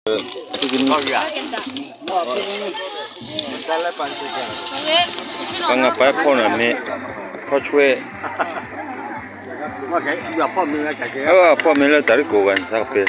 ပှၤငါပာ်ဖီၣ်န့ၣ်မ့ၢ် ဖီၣ်ဆွဲ, ဖီၣ်မ့ၢ်လၢတၢ်ရ့ကိးဂၤန့ၣ် တၢ်ကပဲ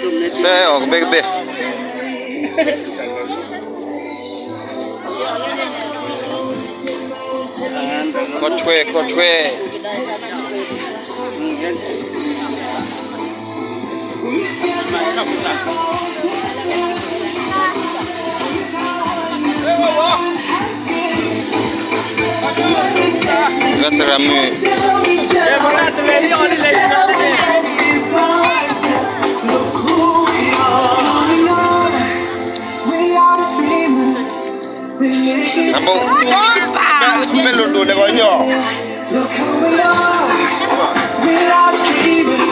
စဲအီၤကဘ့ၣ်ကဘ့ၣ်, ခီၣ်ဆွဲၣ် ခီၣ်ဆွဲၣ်. ဂၤစရၤမုၢ် အဘိ မ့ၢ်လိၣ်ဒိၣ်န့ၣ်ဂီၢ်ညီ, မ့ၢ်လိၣ်ဒိၣ်န့ၣ်ဂီၢ်ညီ,